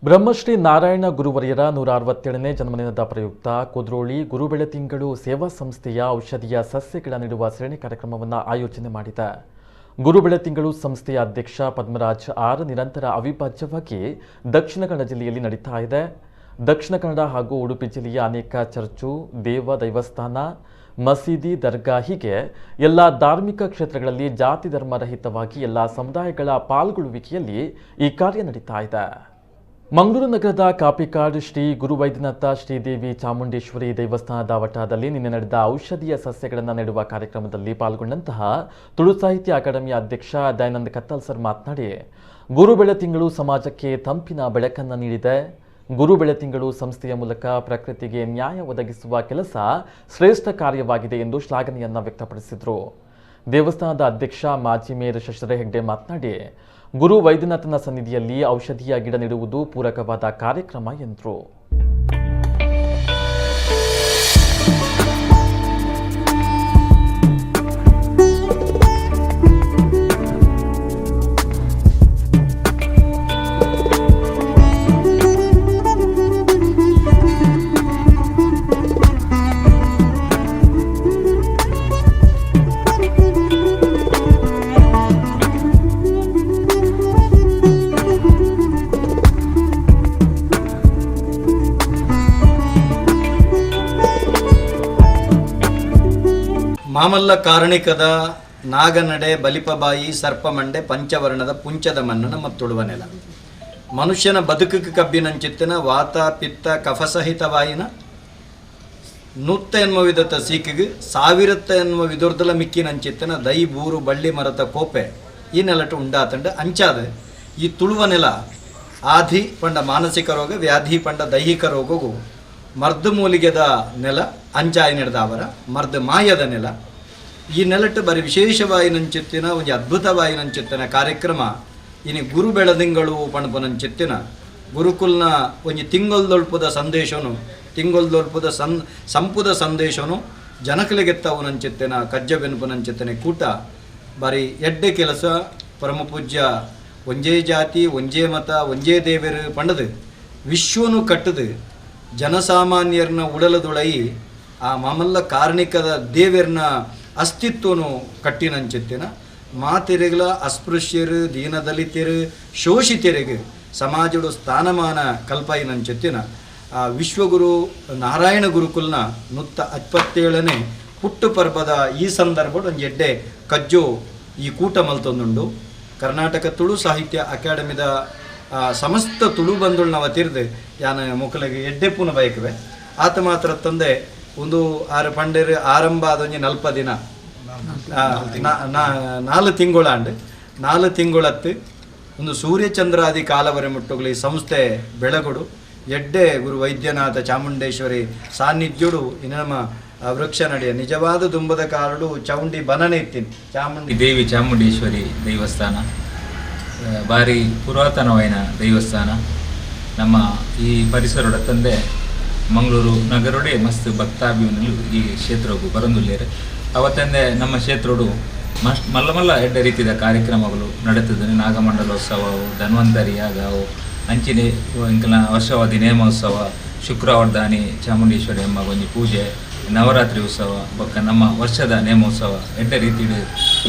ಬ್ರಹ್ಮಶ್ರೀ ನಾರಾಯಣ ಗುರುವರ್ಯರ 167ನೇ ಜನ್ಮದಿನದ ಪ್ರಯುಕ್ತ ಕುದ್ರೋಳಿ ಗುರುಬೆಳತಿಂಗಳು ಸೇವಾ ಸಂಸ್ಥೆಯ ಔಷಧೀಯ ಸಸ್ಯಗಳ ನೀಡುವ ಸರಣಿ ಕಾರ್ಯಕ್ರಮವನ್ನು ಆಯೋಜನೆ ಮಾಡಿದೆ. ಗುರುಬೆಳತಿಂಗಳು ಸಂಸ್ಥೆಯ ಅಧ್ಯಕ್ಷ ಪದ್ಮರಾಜ್ ಆರ್ ನಿರಂತರ ಅವಿಭಾಜ್ಯವಾಗಿ ದಕ್ಷಿಣ ಕನ್ನಡ ಜಿಲ್ಲೆಯಲ್ಲಿ ನಡೀತಾ ಇದೆ. ದಕ್ಷಿಣ ಕನ್ನಡ ಹಾಗೂ ಉಡುಪಿ ಜಿಲ್ಲೆಯ ಅನೇಕ ಚರ್ಚು, ದೇವಸ್ಥಾನ, ಮಸೀದಿ, ದರ್ಗಾ ಹೀಗೆ ಎಲ್ಲ ಧಾರ್ಮಿಕ ಕ್ಷೇತ್ರಗಳಲ್ಲಿ ಜಾತಿ ಧರ್ಮರಹಿತವಾಗಿ ಎಲ್ಲ ಸಮುದಾಯಗಳ ಪಾಲ್ಗೊಳ್ಳುವಿಕೆಯಲ್ಲಿ ಈ ಕಾರ್ಯ ನಡೀತಾ ಇದೆ. ಮಂಗಳೂರು ನಗರದ ಕಾಪಿಕಾಡ್ ಶ್ರೀ ಗುರುವೈದ್ಯನಾಥ ಶ್ರೀದೇವಿ ಚಾಮುಂಡೇಶ್ವರಿ ದೇವಸ್ಥಾನದ ವಠಾರದಲ್ಲಿ ನಿನ್ನೆ ನಡೆದ ಔಷಧೀಯ ಸಸ್ಯಗಳನ್ನು ನೆಡುವ ಕಾರ್ಯಕ್ರಮದಲ್ಲಿ ಪಾಲ್ಗೊಂಡಂತಹ ತುಳು ಸಾಹಿತ್ಯ ಅಕಾಡೆಮಿಯ ಅಧ್ಯಕ್ಷ ದಯಾನಂದ ಕತ್ತಲ್ ಸರ್ ಮಾತನಾಡಿ, ಗುರುಬೆಳತಿಂಗಳು ಸಮಾಜಕ್ಕೆ ತಂಪಿನ ಬೆಳಕನ್ನು ನೀಡಿದೆ. ಗುರುಬೆಳತಿಂಗಳು ಸಂಸ್ಥೆಯ ಮೂಲಕ ಪ್ರಕೃತಿಗೆ ನ್ಯಾಯ ಒದಗಿಸುವ ಕೆಲಸ ಶ್ರೇಷ್ಠ ಕಾರ್ಯವಾಗಿದೆ ಎಂದು ಶ್ಲಾಘನೆಯನ್ನು ವ್ಯಕ್ತಪಡಿಸಿದರು. ದೇವಸ್ಥಾನದ ಅಧ್ಯಕ್ಷ ಮಾಜಿ ಮೇಯರ್ ಶಶಿಧರ ಹೆಗ್ಡೆ ಮಾತನಾಡಿ, ಗುರು ವೈದ್ಯನಾಥನ ಸನ್ನಿಧಿಯಲ್ಲಿ ಔಷಧೀಯ ಗಿಡ ನೆಡುವುದು ಪೂರಕವಾದ ಕಾರ್ಯಕ್ರಮ ಎಂದರು. ಮಾಮಲ್ಲ ಕಾರಣಿಕದ ನಾಗನಡೆ ಬಲಿಪಬಾಯಿ ಸರ್ಪಮಂಡೆ ಪಂಚವರ್ಣದ ಪುಂಚದ ಮಣ್ಣು ನಮ್ಮ ತುಳುವ ನೆಲ. ಮನುಷ್ಯನ ಬದುಕಕ್ಕೆ ಕಬ್ಬಿನಂಚಿತ್ತಿನ ವಾತ ಪಿತ್ತ ಕಫಸಹಿತವಾಯಿನ ನೂತ್ತ ಎನ್ನುವ ವಿಧತ ಸೀಕಿಗೆ ಸಾವಿರತ್ತ ಎನ್ನುವ ವಿದುರ್ದಲ ಮಿಕ್ಕಿನಂಚಿತ್ತಿನ ದೈ ಬೂರು ಬಳ್ಳಿ ಮರತ ಕೋಪೆ ಈ ನೆಲಟು ಉಂಡಾತಂಡ ಅಂಚಾದ ಈ ತುಳುವ ನೆಲ ಆಧಿ ಪಂಡ ಮಾನಸಿಕ ರೋಗ, ವ್ಯಾಧಿ ಪಂಡ ದೈಹಿಕ ರೋಗಗೂ ಮರ್ದು ಮೂಲಿಗೆದ ನೆಲ ಅಂಚಾಯಿ ನಡೆದಾವರ ಮರ್ದು ಮಾಯದ ನೆಲ. ಈ ನೆಲಟ್ಟು ಬರಿ ವಿಶೇಷವಾಯಿನಂಚಿತ್ತಿನ ಒಂಜಿ ಅದ್ಭುತವಾಯಿನಂಚಿತ್ತಿನ ಕಾರ್ಯಕ್ರಮ ಇನಿ ಗುರು ಬೆಳದಿಂಗಳು ಪಣಪನಂಚಿತ್ತಿನ ಗುರುಕುಲ್ನ ಒಂಜಿ ತಿಂಗೊಲ್ದೊಲ್ಪದ ಸಂದೇಶನು ತಿಂಗೊಲ್ದೊಲ್ಪದ ಸಂಪುದ ಸಂದೇಶನು ಜನಕಲಿಗೆತ್ತವನಂಚಿತ್ತಿನ ಕಜ್ಜ ಬೆನ್ಪುನಂಚಿತ್ತಿನ ಕೂಟ ಬಾರಿ ಎಡ್ಡೆ ಕೆಲಸ. ಪರಮಪೂಜ್ಯ ಒಂಜೇ ಜಾತಿ ಒಂಜೇ ಮತ ಒಂಜೇ ದೇವರು ಪಂಡದು ವಿಶ್ವನು ಕಟ್ಟದು ಜನಸಾಮಾನ್ಯರನ್ನ ಉಡಲದುಳೈ ಆ ಮಾಮಲ್ಲ ಕಾರ್ಣಿಕದ ದೇವರನ್ನ ಅಸ್ತಿತ್ವನು ಕಟ್ಟಿನಂಚಿತ್ತಿನ ಮಾತೆರೆಗಳ ಅಸ್ಪೃಶ್ಯರು ದೀನದಲಿತರು ಶೋಷಿತರಿಗೆ ಸಮಾಜಡು ಸ್ಥಾನಮಾನ ಕಲ್ಪಾಯಿನಂಚಿತ್ತಿನ ಆ ವಿಶ್ವಗುರು ನಾರಾಯಣ ಗುರುಕುಲ್ನ 127ನೇ ಪುಟ್ಟು ಪರ್ಬದ ಈ ಸಂದರ್ಭಡು ಒಂಜಿ ಎಡ್ಡೆ ಕಜ್ಜೋ ಈ ಕೂಟ ಮಲ್ತೊಂದುಂಡು. ಕರ್ನಾಟಕ ತುಳು ಸಾಹಿತ್ಯ ಅಕಾಡೆಮಿದ ಸಮಸ್ತ ತುಳು ಬಂಧುಳ್ನವ ತಿರ್ದು ಯಾನ ಮೊಕ್ಕಲಿಗೆ ಎಡ್ಡೆ ಪೂನ ಬಯಕುವೆ. ಆತ ಮಾತ್ರ ತಂದೆ ಒಂದು ಆರು ಪಂಡೇರು ಆರಂಭ ಆದೊಂಜಿ ನಲ್ಪ ದಿನ 4 ತಿಂಗಳಾಂಡ್ 4 ತಿಂಗಳತ್ತು ಒಂದು ಸೂರ್ಯಚಂದ್ರಾದಿ ಕಾಲವರೆ ಮುಟ್ಟುಗಳು ಈ ಸಂಸ್ಥೆ ಬೆಳಗುಡು ಎಡ್ಡೆ ಗುರು ವೈದ್ಯನಾಥ ಚಾಮುಂಡೇಶ್ವರಿ ಸಾನ್ನಿಧ್ಯುಡು ಇನ್ನು ನಮ್ಮ ವೃಕ್ಷ ನಡೆಯ ನಿಜವಾದ ದುಂಬದ ಕಾರಡು ಚೌಂಡಿ ಬನನೆ ಇತ್ತೀನಿ ಚಾಮುಂಡಿ ದೇವಿ ಚಾಮುಂಡೇಶ್ವರಿ ದೇವಸ್ಥಾನ ಭಾರಿ ಪುರಾತನವಾಯಿನ ದೇವಸ್ಥಾನ. ನಮ್ಮ ಈ ಪರಿಸರದ ತಂದೆ ಮಂಗಳೂರು ನಗರೊಡೆ ಮಸ್ತ್ ಭಕ್ತಾಭಿಮಾನಿಗಳು ಈ ಕ್ಷೇತ್ರಕ್ಕೂ ಬರಂದುಲ್ಲೇರು. ಅವತ್ತಂದೆ ನಮ್ಮ ಕ್ಷೇತ್ರಡು ಮಸ್ತ್ ಮಲ್ಲ ಮಲ್ಲ ಎಡ್ಡೆ ರೀತಿಯ ಕಾರ್ಯಕ್ರಮಗಳು ನಡೀತದೆ. ನಾಗಮಂಡಲೋತ್ಸವವು, ಧನ್ವಂತರಿ ಯಾಗವು, ಅಂಚಿನೆ ಇಂಕಲ ವರ್ಷವಾದಿ ನೇಮೋತ್ಸವ, ಶುಕ್ರವಾರದಾನಿ ಚಾಮುಂಡೇಶ್ವರಿ ಅಮ್ಮ ಒಂಜಿ ಪೂಜೆ, ನವರಾತ್ರಿ ಉತ್ಸವ ಬೊಕ್ಕ ನಮ್ಮ ವರ್ಷದ ನೇಮೋತ್ಸವ ಎಡ್ಡೆ ರೀತಿಯ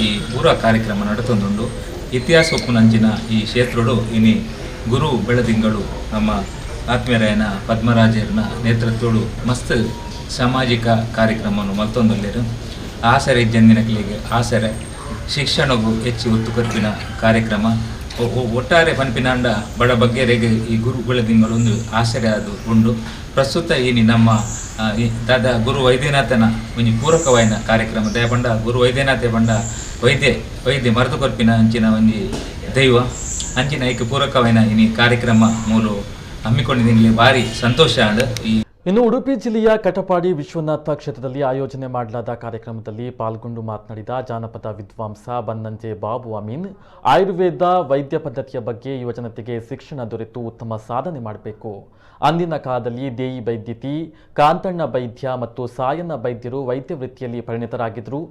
ಈ ಪೂರಾ ಕಾರ್ಯಕ್ರಮ ನಡತೊಂದುಂಡು. ಇತಿಹಾಸ ಉಪ್ಪುನಂಚಿನ ಈ ಕ್ಷೇತ್ರಡು ಇನಿ ಗುರು ಬೆಳದಿಂಗಳು ನಮ್ಮ ಆತ್ಮೀಯರಾಯನ ಪದ್ಮರಾಜರ್ನ ನೇತೃತ್ವಡು ಮಸ್ತ್ ಸಾಮಾಜಿಕ ಕಾರ್ಯಕ್ರಮವನ್ನು ಮಲ್ತೊಂದುಲ್ಲೇರು. ಆಸರೆ ಇಜ್ಜಂದಿನಕ್ಲಿಗೆ ಆಸರೆ, ಶಿಕ್ಷಣಗೂ ಹೆಚ್ಚು ಒತ್ತು ಕೊರ್ಪಿನ ಕಾರ್ಯಕ್ರಮ. ಒಟ್ಟಾರೆ ಪನ್ಪಿನಾಂಡ ಬಡ ಬಗ್ಗೆರೆಗೆ ಈ ಗುರು ಬೆಳದಿಂಗಳು ಒಂದು ಆಸರೆ ಅದು ಉಂಡು. ಪ್ರಸ್ತುತ ಇನಿ ನಮ್ಮ ದಾದಾ ಗುರು ವೈದ್ಯನಾಥನ ಒಂಜಿ ಪೂರಕವಾಯಿನ ಕಾರ್ಯಕ್ರಮ. ದಯಪಂಡ ಗುರು ವೈದ್ಯನಾಥ ಪಂಡ ವೈದ್ಯ ವೈದ್ಯ ಮರದು ಕೊರ್ಪಿನ ಅಂಚಿನ ಒಂಜಿ ದೈವ ಅಂಚಿನ ಐಕ್ ಪೂರಕವಾಯಿನ ಇನಿ ಕಾರ್ಯಕ್ರಮ ಮೂಲು ಹಮ್ಮಿಕೊಂಡಿದ್ದೀನಿ. ಭಾರಿ ಸಂತೋಷ ಆಂಡ್. ಈ ಇನ್ನು ಉಡುಪಿ ಜಿಲ್ಲೆಯ ಕಟಪಾಡಿ ವಿಶ್ವನಾಥ ಕ್ಷೇತ್ರದಲ್ಲಿ ಆಯೋಜನೆ ಮಾಡಲಾದ ಕಾರ್ಯಕ್ರಮದಲ್ಲಿ ಪಾಲ್ಗೊಂಡು ಮಾತನಾಡಿದ ಜಾನಪದ ವಿದ್ವಾಂಸ ಬನ್ನಂಜೆ ಬಾಬು ಅಮೀನ್, ಆಯುರ್ವೇದ ವೈದ್ಯ ಪದ್ಧತಿಯ ಬಗ್ಗೆ ಯುವಜನತೆಗೆ ಶಿಕ್ಷಣ ದೊರೆತು ಉತ್ತಮ ಸಾಧನೆ ಮಾಡಬೇಕು. ಅಂದಿನ ಕಾಲದಲ್ಲಿ ದೇಯಿ ವೈದ್ಯತಿ, ಕಾಂತಣ್ಣ ವೈದ್ಯ ಮತ್ತು ಸಾಯಣ್ಣ ವೈದ್ಯರು ವೈದ್ಯ ವೃತ್ತಿಯಲ್ಲಿ ಪರಿಣಿತರಾಗಿದ್ದರು.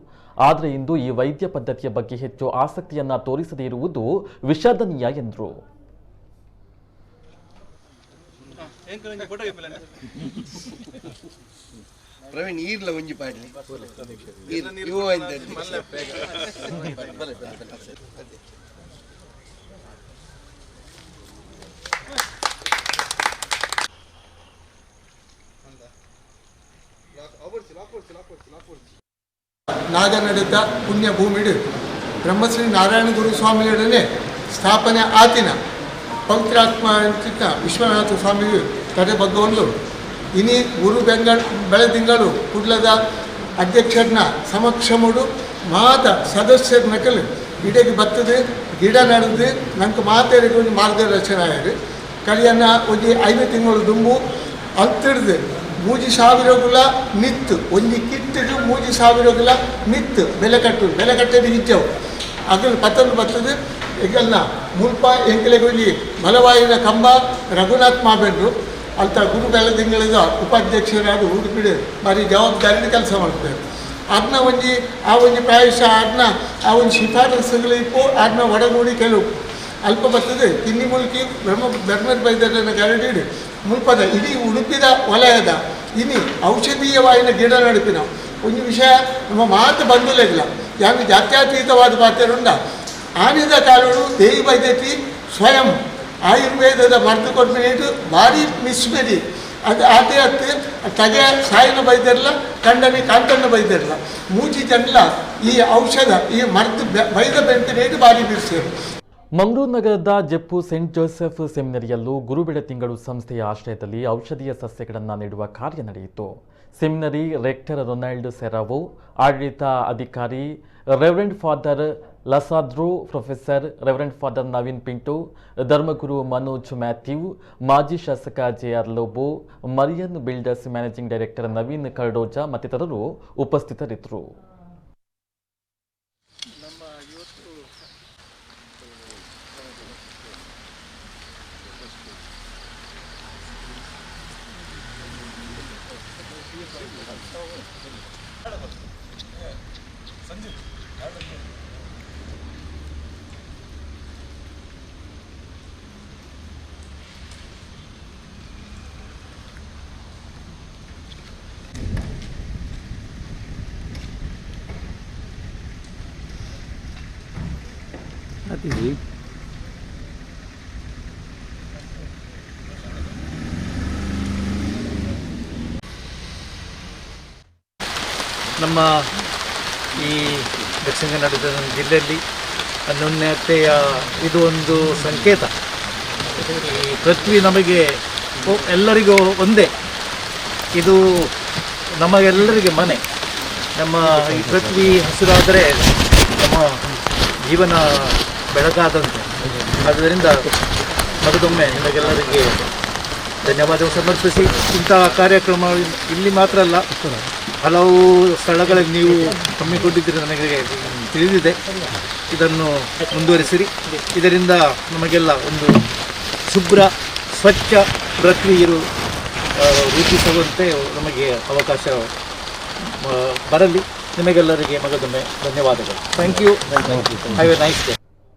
ಆದರೆ ಇಂದು ಈ ವೈದ್ಯ ಪದ್ಧತಿಯ ಬಗ್ಗೆ ಹೆಚ್ಚು ಆಸಕ್ತಿಯನ್ನು ತೋರಿಸದೇ ಇರುವುದು ವಿಷಾದನೀಯ ಎಂದರು. Praveen ಈರ್ಲ ಒಂಜಿ ಪಾಡ್ಲಿ ಇವು ನಾಗನಡೆತ ಪುಣ್ಯಭೂಮಿಡು ಬ್ರಹ್ಮಶ್ರೀ ನಾರಾಯಣ ಗುರು ಸ್ವಾಮಿಯೊಡನೆ ಸ್ಥಾಪನೆ ಆತಿನ ಪವಿತ್ರಾತ್ಮ ಅಂಚಿನ ವಿಶ್ವನಾಥ ಸ್ವಾಮಿಯು ತಡೆ ಬಗ್ಗೊಂಡು ಇನಿ ಗುರು ಬೆಂಗಳ ಬೆಳದಿಂಗಳು ಕುಡ್ಲದ ಅಧ್ಯಕ್ಷರನ್ನ ಸಮಕ್ಷಮುಡು ಮಾತ ಸದಸ್ಯರ ನಕಲು ಗಿಡಕ್ಕೆ ಬತ್ತದು ಗಿಡ ನಡೆದು ನಂಗೆ ಮಾತೆರಿಗೆ ಒಂದು ಮಾರ್ಗದರ್ಶನ ಆಯಿರು. ಕಳಿಯನ್ನ ಒಂಜಿ 5 ತಿಂಗಳು ದುಂಬು ಅಲ್ತಿಡ್ದು 3,000 ಗುಲ ಮಿತ್ತು ಒಂಜಿ ಕಿಟ್ಟಿಗೆ 3,000 ಗುಲ ಮಿತ್ತು ಬೆಲೆ ಕಟ್ಟು ಬೆಲೆ ಕಟ್ಟೋದು ಇಜ್ಜವು ಅಗಲು ಪತ್ತಲು ಬತ್ತದು ಎಂಕಲ್ನ ಮುಲ್ಪ ಎಂಕಲೆಗೆ ಒಂಜಿ ಬಲವಾಯಿನ ಕಂಬ ರಘುನಾಥ್ ಮಾಬೆನ್ರು ಅಲ್ತ ಗುರು ಬೆಳದಿಂಗಳಿದ ಉಪಾಧ್ಯಕ್ಷರಾದ ಉಡುಪಿಡು ಭಾರಿ ಜವಾಬ್ದಾರಿನ ಕೆಲಸ ಮಾಡ್ತಾರೆ. ಅದನ್ನ ಒಂಜಿ ಆ ಒಂಜಿ ಪ್ರಾಯಶಃ ಅದನ್ನ ಆ ಒಂದು ಶಿಫಾರಸುಗಳು ಇಪ್ಪು ಅದನ್ನ ಒಡಗೂಡಿ ಕೆಲವು ಅಲ್ಪ ಬರ್ತದೆ ಕಿನ್ನಿ ಮುಲ್ಕಿ ಬ್ರಹ್ಮರ್ ಬೈದರನ ಗರಡಿಡು ಮುಲ್ಪದ ಇಡೀ ಉಡುಪಿದ ವಲಯದ ಇನಿ ಔಷಧೀಯವಾಯಿನ ಗಿಡ ನಡುಪಿನ ಒಂದು ವಿಷಯ ನಮ್ಮ ಮಾತು ಬಂದುಲೆಗಿಲ್ಲ ಯಾನು ಜಾತ್ಯತೀತವಾದ ಪಾತ್ರರುಂಡ ಆನಿದ ಕಾಲಡು ದೇವಿ ವೈದ್ಯತಿ ಸ್ವಯಂ ಆಯುರ್ವೇದದ ಮದ್ದು ಕೊಟ್ಬಿಟ್ಟು ಭಾರಿ ಮಿಸ್ಮೆರಿ ಅದು ಆತೆ ಅತ್ತೆ ತಗೆ ಸಾಯಿನ ಬೈದಿರಲ್ಲ ಕಂಡನಿ ಕಾಂತಣ್ಣ ಬೈದಿರಲ್ಲ ಮೂಜಿ ಜನಲ ಈ ಔಷಧ ಈ ಮದ್ದು ಬೈದ ಬೆಂತಿನೇಟು ಭಾರಿ ಬಿಡಿಸಿರು. ಮಂಗಳೂರು ನಗರದ ಜೆಪ್ಪು ಸೆಂಟ್ ಜೋಸೆಫ್ ಸೆಮಿನರಿಯಲ್ಲೂ ಗುರುಬೆಳೆ ತಿಂಗಳು ಸಂಸ್ಥೆಯ ಆಶ್ರಯದಲ್ಲಿ ಔಷಧೀಯ ಸಸ್ಯಗಳನ್ನು ನೀಡುವ ಕಾರ್ಯ ನಡೆಯಿತು. Seminary rector Ronald ಸೆರಾವೋ, ಆಡಳಿತ ಅಧಿಕಾರಿ Reverend Father Lasandro, Professor Reverend Father Naveen Pinto, ಧರ್ಮಗುರು Manoj Matthew, ಮಾಜಿ ಶಾಸಕ JR Lobo, Marian Builders managing director Naveen Cardoza ಮತ್ತಿತರರು ಉಪಸ್ಥಿತರಿದ್ದರು. ನಮ್ಮ ಈ ದಕ್ಷಿಣ ಕನ್ನಡ ಜಿಲ್ಲೆಯಲ್ಲಿ ಅನ್ಯೋನ್ಯತೆಯ ಇದು ಒಂದು ಸಂಕೇತ. ಈ ಪೃಥ್ವಿ ನಮಗೆ ಎಲ್ಲರಿಗೂ ಒಂದೇ, ಇದು ನಮಗೆಲ್ಲರಿಗೆ ಮನೆ. ನಮ್ಮ ಈ ಪೃಥ್ವಿ ಹಸಿರಾದರೆ ನಮ್ಮ ಜೀವನ ಬೆಳಕಾದಂತೆ. ಆದ್ದರಿಂದ ಮಗದೊಮ್ಮೆ ನಿಮಗೆಲ್ಲರಿಗೆ ಧನ್ಯವಾದ ಸಮರ್ಪಿಸಿ, ಇಂತಹ ಕಾರ್ಯಕ್ರಮ ಇಲ್ಲಿ ಮಾತ್ರ ಅಲ್ಲ, ಹಲವು ಸ್ಥಳಗಳಲ್ಲಿ ನೀವು ಹಮ್ಮಿಕೊಂಡಿದ್ದೀರಿ ನನಗೆ ತಿಳಿದಿದೆ. ಇದನ್ನು ಮುಂದುವರಿಸಿರಿ. ಇದರಿಂದ ನಮಗೆಲ್ಲ ಒಂದು ಶುಭ್ರ ಸ್ವಚ್ಛ ಪ್ರಕ್ರಿಯೆ ರೂಪಿಸುವಂತೆ ನಮಗೆ ಅವಕಾಶ ಬರಲಿ. ನಿಮಗೆಲ್ಲರಿಗೆ ಮಗದೊಮ್ಮೆ ಧನ್ಯವಾದಗಳು. Thank you. Have a nice day.